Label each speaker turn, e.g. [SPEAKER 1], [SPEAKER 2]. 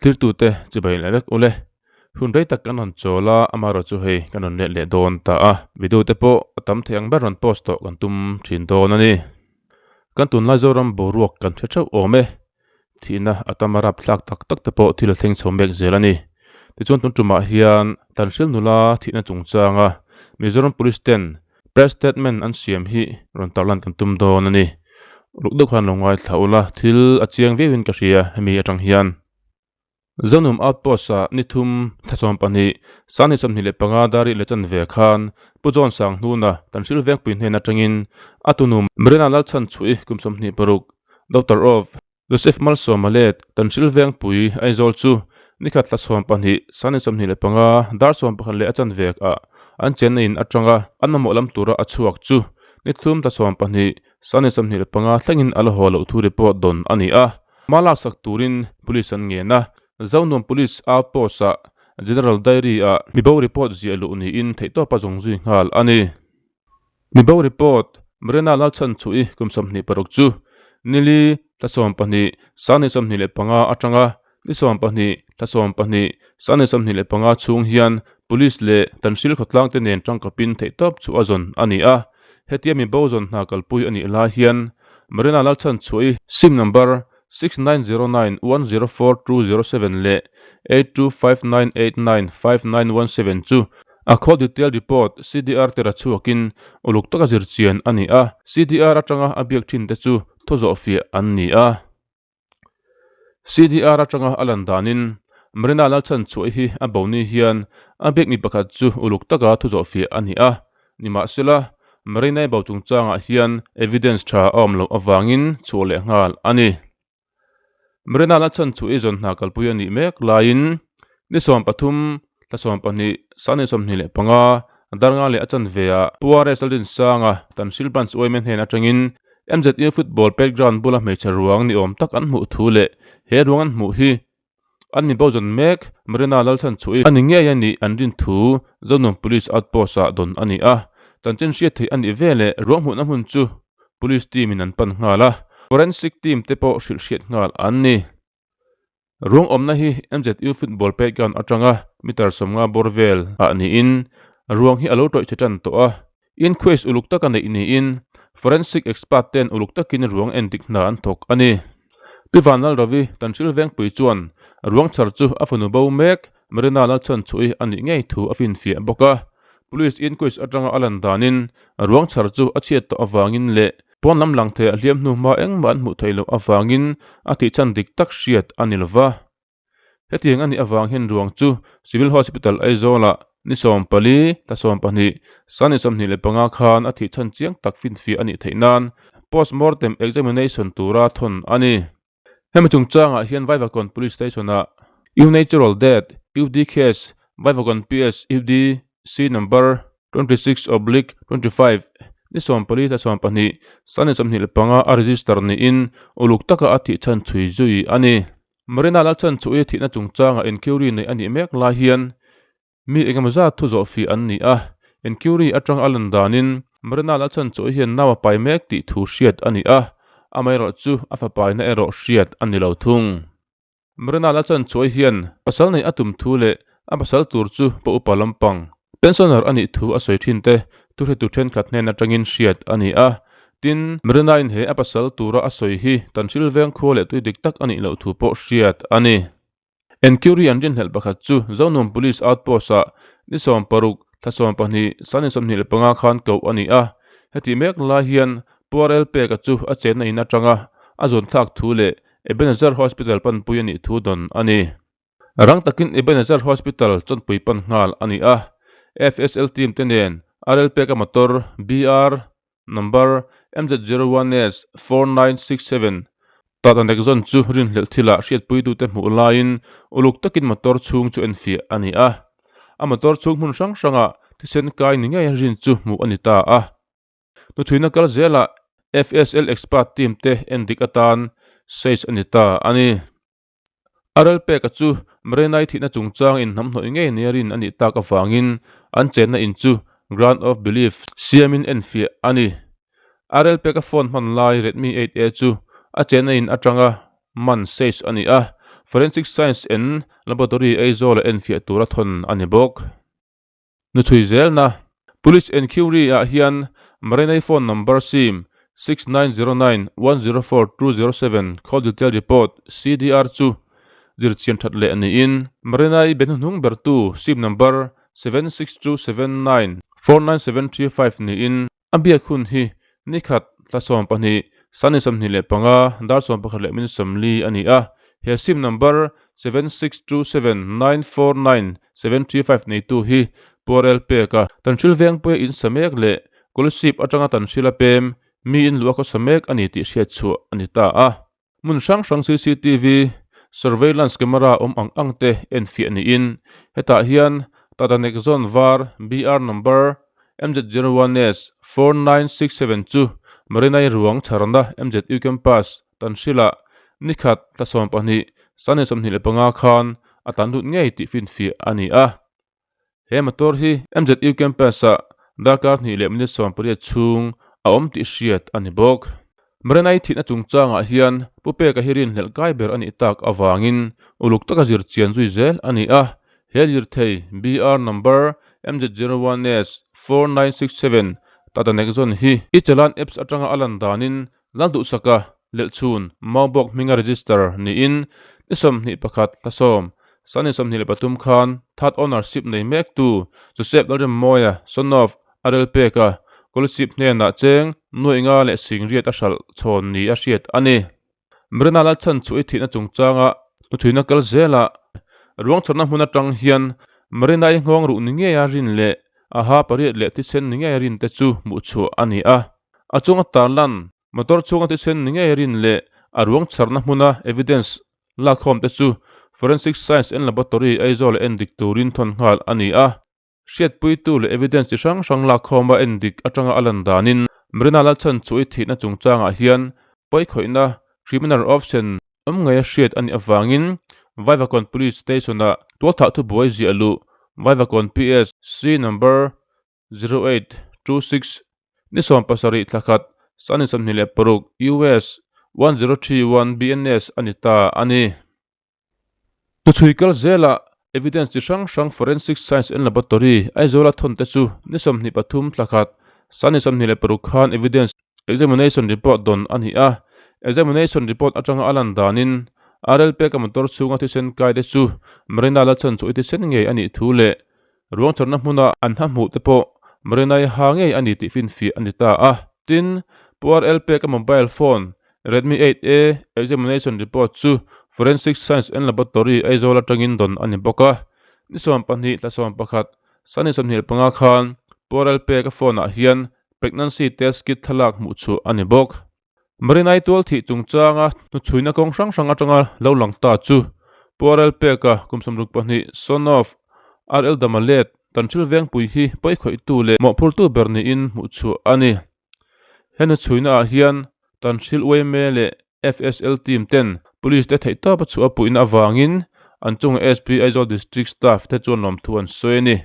[SPEAKER 1] Thlirtute chibai leh vek ule. Hun rei tak kan rawn chawl a, amaherawh chu hei kan rawn let leh dawn ta a. Video te pawh a tam thei ang ber rawn post tawh kan tum thin dawn a ni. Kan tunlai Zoram boruak kan hre theuh awm e. Thihna a tam a rapthlak tak tak te pawh thil a thleng chho mek zel a ni. Tichuan tun tumah hian Tanhril nula thihna chungchanga Mizoram Police ten Press statement an siam hi rawn tarlan kan tum dawn a ni. Uluk deuh khan lo ngaithla ula, thil a chiang viau in ka hria hemi atang hian. Zonum Outpost ah ni thum thla 12, Sangni 25 dar ih leh chanve khan Pu John Sanghnuna kan hrilh vengpui hnen atangin a tunum Marina Lalchhanchhuih kum 26, Doctor of. Joseph Malsawma let kan hrilh vengpui Aizawl chu nikhat thla 12, Sangni 25, dar 11 leh a chanve ah an chenna in atanga an mamawh lam tura a chhuak chu ni thum thla 12, Sangni 25 thlengin a la haw loh thu report dawn a ni a. Hma laksak turin Police an ngen a, Zonuam Police Outpost ah General Diary ah mibo report ziah luh niin theihtawpa zawng zui nghal a ni. Mibo report, Marina Lalchhanchhuih kum 26 chu nili thla 12 Sangni 25 atanga ni 12 thla 12 Sangni 25 chhung hian Police leh Tanhril khawtlang te nen tangkapin theihtawp chu a zawn a ni a. Hetia mibo zawn hna kalpui a nih lai hian Marina Lalchhanchhuih sim number 6909104207 leh 8259895917 chu a call detail report, CDR, te ra chhuakin uluk taka zir chian a ni a, CDR atanga a biak thin te chu thaw zawh fiah an ni a. CDR atanga a lan danin Marina Lalchhanchhuahi hi a bo ni hian a biak mi pakhat chu uluk taka thu zawh fiah a ni a, Nimahsela, Marina-i bo chungchangah hian evidence tha a awm loh avangin chhuah leh nghal a ni. Marina la chhan chu eizawn hna kalpui a nih mek laiin ni 13, thla 12, Sangni 25, Darnga leh a chanve ah Pu RS Lalrinsanga, Tanhril Branch yma hnen atangin MZU Football Playground bula hmeichhe ruang ni awm tak an hmuh thu leh he ruang an hmuh hi An mi bo zawn mek, Marina Lalchhanchhuih a ni ngei a nih an rin thu Zonuam Police Outpost ah dawn a ni a. Chanchin hriat theih a nih veleh ruang hmuhna hmun chu Police team in an pan nghal a, Forensic team te pawh hrilh hriat nghal an ni. Ruang awmna hi MZU Football Playground atanga meter 50 bawr vel ah niin ruang hi a lo tawih chhe tan tawh a. Inquest uluk taka neih niin Forensic expert ten uluk takin ruang endik hna an thawk a ni. Pi Vanlalravi Tanhril Vengpui chuan ruang chhar chu a fanu bo mek Marina Lalchhanchhuih a nih ngei thu a finfiah bawk a. Police inquest atanga a lan danin ruang chhar chu a chhiat tawh avangin leh pawn lam lang thei a hliam hnu hma engmah an hmuh theih loh avangin a thihchhan dik tak hriat a ni lova. Hetiang a nih avang hian ruang chu Civil Hospital Aizawl-ah ni 14, thla 12, Sani 25 khan a thih chhan chiang tak finfiah a nih theih nan Post-mortem examination tura thawn a ni. Hemi chungchangah hian Vaivakawn Police Station-ah Unnatural Death, UD Case, Vaivakawn PS UD C Number 26/25, ni 14 thla 12, Sani 25 a register niin uluk taka a thih chhan chhui zui a ni. Marina Lalchhanchhuih thihna chungchanga inquiry neih a nih mek lai hian mi engemaw zat thu zawh fih an ni a, inquiry atang a lan danin Marina Lalchhanchhuih hian nau a pai mek tih thu hriat a ni a, amaherawh chu a fapaina erawh hriat a ni lo thung. Marina Lalchhanchhuih hian pasal neih a tum thu leh a pasal tur chu pa upa lampang pensioner a nih thu a sawi thin te thuhretu thenkhat hnen atangin hriat a ni a. Tin, Marina-in he a pasal tura a sawi hi Tanhril veng khua leh tui dik tak a nih loh thu pawh hriat a ni. Enquiry an rinhlelh pakhat chu Zonuam Police Outpost-ah ni 16, thla 12, Sani 25 khan koh a ni a. Hetih mek lai hian Pu RL Peka chu a chenna in atanga a zuanthlak thu leh Ebenezer Hospital panpui a nih thu dawn a ni. Rang takin Ebenezer Hospital chawnpui pan nghal a ni a, FSL team te nen RL Peka motor BR number MZ01S 4967 Tata Nexon chu rinhlelh thilah hriatpuitute hmuh laiin uluk takin motor chhung chu enfiah a ni a. A motor chhung hmun hrang hrangah thisen kai ni ngei rin chu hmuh a ni ta a. Hnuchhuina kal zelah FSL expert team te endik atan says a ni ta a ni. A rel peka chu Marinai thihna chungchang inhnamhnawih ngei nia rin a nih tak avangin an chenna in chu Ground of Belief siamin enfiah a ni. A rel peka phone hman lai Redmi 8A chu a chenna in atanga man says a ni a. Forensic Science and Laboratory Aizawl-a enfiah tura thawn a ni bawk. Nuchhui zelna Police Enquiry-ah hian Marinai phone number sim 6909104207 Call Detail Report, CDR, chu zirchian that leh niin Marinai be hnuhnung bertu sim number 7627949735 niin A biak hun hi nikhat thla 12, sani 25, dar 11 leh minute 40 a ni a. He sim number 7627949735 neitu hi Puarel peka Tanhril Vengpuia in sa mek leh Kolasib atanga Tanhrila pem mi in luah khawsa mek a ni tih hriatchhuah a ni ta a. Hmun hrang hrang cctv surveillance camera awm ang ang te enfiah niin hetah hian Tata Nexon var BR number MZ01S 4967 chu Marinai ruang chharna MZU campus Tanhrilah nikhat thla 12 Sunday 25 khan a tlan lut ngei tih finfiah a ni a. He motor hi MZU campus-ah darkar hnih leh minute 18 chhung a awm tih hriat a ni bawk. Marinai thihna chungchangah hian Pu Peka hi rinhlelh kai ber a nih tak avangin uluk taka zir chian zui zel a ni a. He lirthei BR number MZ01S 4967 Tata Nexon hi i challan apps atanga a lan danin Lalduhsaka Lelhchhun Maubawk hminga register niin ni 21 thla 10, Sunday 23 khan third ownership nei mektu Joseph Lalremmawia, son of a rel pek a, Kolasib hnenah cheng nuaih nga leh singriat a hralh chhawn ni a hriat a ni. Marina Lalchhanchhuahi thihna chungchanga hnuchhuina kal zelah ruangchharna hmun atang hian Marina-i nghawng ruh ni ngeia rin leh a ha pariat leh thisen ni ngeia rin te chu hmuhchhuah a ni a. A chunga tarlan, motor chhunga thisen ni ngei rin leh a ruang chharna hmuna evidence lakkhawm te chu Forensic Science and Laboratory Aizawl a endik turin thawn nghal a ni a. Hriatpuitu leh evidence chi hrang hrang lakkhawma endik atanga a lan danin Marina Lalchhanchuai thihna chungchangah hian pawikhawihna criminal option awm ngei a hriat a nih avangin Vaivakawn Police Station-ah tualthah thubuai ziah luh Vaivakawn PS C number 0826 ni 17 thla khat sani 26 US 1031 BNS a ni ta a ni. Tuchhui kal zelah evidence chi hrang hrang Forensic Science and Laboratory Aizawla thawn te chu ni 23 thla khat sani 26 khan evidence examination report dawn a ni a. Examination report atanga a lan danin RL peka motor chhunga thisen kai te chu Marina Lalchhan chu i thisen ngei a nih thu leh Ruangchharna hmuna an hna hmuh te pawh Marinai ha ngei a ni tih finfiah a ni ta a. Tin, Pu RL peka mobile phone Redmi 8A examination report chu Forensic Science and Laboratory Aizawl atangin dawn a ni bawk a. Ni 12 thla 11 Sunday 25 khan Pu RL peka phone ah hian pregnancy test kit thlalak hmuh chhuah a ni bawk. Marinai tual thih chungchanga hnuchhuina kawng hrang hrang atanga lo lang ta chu Pu RL Peka kum 62 son of RL Damalet Tanhril Vengpui hi pawikhawihtu leh mawhphurtu ber niin hmuhchhuah a ni. He hnuchhuina ah hian Tanhril yma leh FSL team ten Police te theihtawp a chhuah a puihna avangin an chunga SP Aizawl District Staff te chuan lawmthu an sawi a ni.